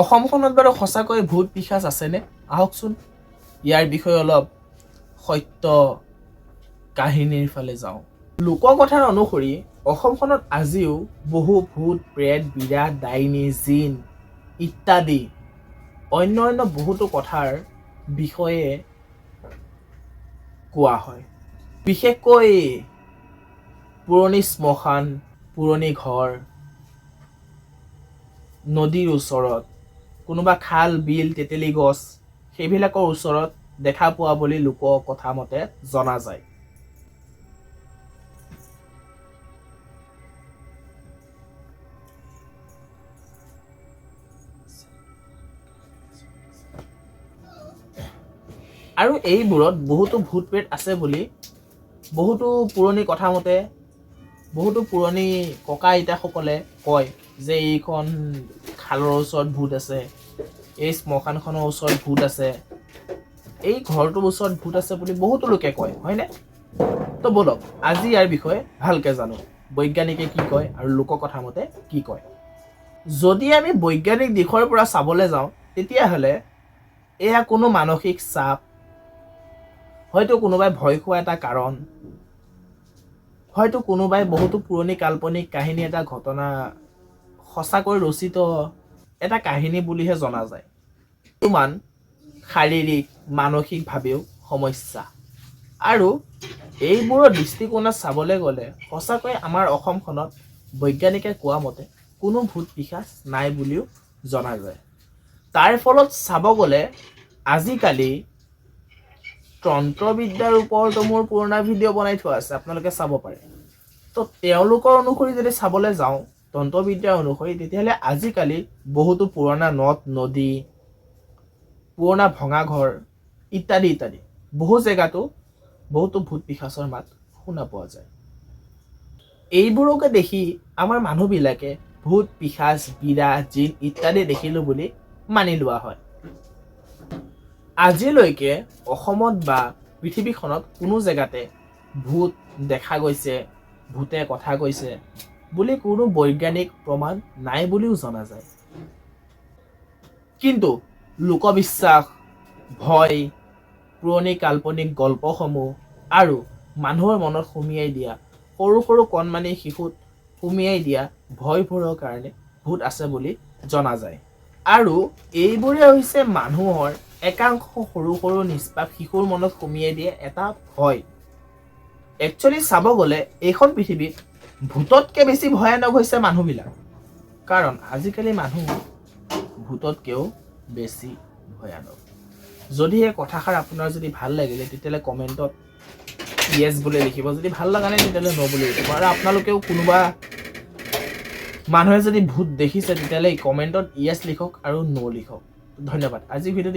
অসমখনত বাৰু সঁচাকৈ ভূত পিশাচ আছেনে? আহকচোন ইয়াৰ বিষয়ে অলপ সত্য কাহিনীৰ ফালে যাওঁ। লোককথাৰ অনুসৰি অসমখনত আজিও বহু ভূত, প্ৰেত, বিৰা, ডাইনী, জিন ইত্যাদি অন্য অন্য বহুতো কথাৰ বিষয়ে কোৱা হয়। বিশেষকৈ পুৰণি শ্মশান, পুৰণি ঘৰ, নদীৰ ওচৰত, কোনোবা খাল, বিল, তেতেলী গছ সেইবিলাকৰ ওচৰত দেখা পোৱা বুলি লোককথা মতে জনা যায়। আৰু এইবোৰত বহুতো ভূত প্ৰেত আছে বুলি বহুতো পুৰণি কথা মতে বহুতো পুৰণি ককা আইতাসকলে কয় যে এইখন খালৰ ওচৰত ভূত আছে, এই শ্মশানখনৰ ওচৰত ভূত আছে, এই ঘৰটোৰ ওচৰত ভূত আছে বুলি বহুতো লোকে কয়, হয়নে? তো ব'লক আজি ইয়াৰ বিষয়ে ভালকৈ জানো, বৈজ্ঞানিকে কি কয় আৰু লোককথা মতে কি কয়। যদি আমি বৈজ্ঞানিক দিশৰ পৰা চাবলৈ যাওঁ, তেতিয়াহ'লে এয়া কোনো মানসিক চাপ, হয়তো কোনোবাই ভয় খোৱা এটা কাৰণ, হয়তো কোনোবাই বহুতো পুৰণি কাল্পনিক কাহিনী এটা ঘটনা সঁচাকৈ ৰচিত এটা কাহিনী বুলিহে জনা যায়। কিছুমান শাৰীৰিক মানসিকভাৱেও সমস্যা আৰু এইবোৰৰ দৃষ্টিকোণত চাবলৈ গ'লে সঁচাকৈ আমাৰ অসমখনত বৈজ্ঞানিকে কোৱা মতে কোনো ভূত পিশাচ নাই বুলিও জনা যায়। তাৰ ফলত চাব গ'লে আজিকালি তন্ত্ৰবিদ্যাৰ ওপৰতো মোৰ পুৰণা ভিডিঅ' বনাই থোৱা আছে, আপোনালোকে চাব পাৰে। তো তেওঁলোকৰ অনুসৰি যদি চাবলৈ যাওঁ তন্ত্ৰবিদ্যাৰ অনুসৰি, তেতিয়াহ'লে আজিকালি বহুতো পুৰণা নদ নদী, পুৰণা ভঙা ঘৰ ইত্যাদি ইত্যাদি বহু জেগাতো বহুতো ভূত পিশাচৰ মাত শুনা পোৱা যায়। এইবোৰকে দেখি আমাৰ মানুহবিলাকে ভূত পিশাচ, বিৰা, জিন ইত্যাদি দেখিলোঁ বুলি মানি লোৱা হয়। আজিলৈকে অসমত বা পৃথিৱীখনত কোনো জেগাতে ভূত দেখা গৈছে, ভূতে কথা কৈছে বুলি কোনো বৈজ্ঞানিক প্ৰমাণ নাই বুলিও জনা যায়। কিন্তু লোকবিশ্বাস, ভয়, পুৰণি কাল্পনিক গল্পসমূহ আৰু মানুহৰ মনত সুমিয়াই দিয়া সৰু সৰু কণমানি শিশুত সুমিয়াই দিয়া ভয়বোৰৰ কাৰণে ভূত আছে বুলি জনা যায়। আৰু এইবোৰে হৈছে মানুহৰ একাংশ সৰু সৰু নিষ্পাপ শিশুৰ মনত সুমিয়াই দিয়ে এটা ভয়। একচুৱেলি চাব গ'লে এইখন পৃথিৱীত ভূততকৈ বেছি ভয়ানক হৈছে মানুহবিলাক, কাৰণ আজিকালি মানুহ ভূততকৈও বেছি ভয়ানক। যদি এই কথাষাৰ আপোনাৰ যদি ভাল লাগিলে তেতিয়াহ'লে কমেণ্টত য়েছ বুলি লিখিব, যদি ভাল লগা নাই তেতিয়াহ'লে ন বুলি লিখিব। আৰু আপোনালোকেও কোনোবা মানুহে যদি ভূত দেখিছে তেতিয়াহ'লে কমেণ্টত য়েছ লিখক আৰু ন লিখক। ধন্যবাদ। আজি ভিডিঅ'টো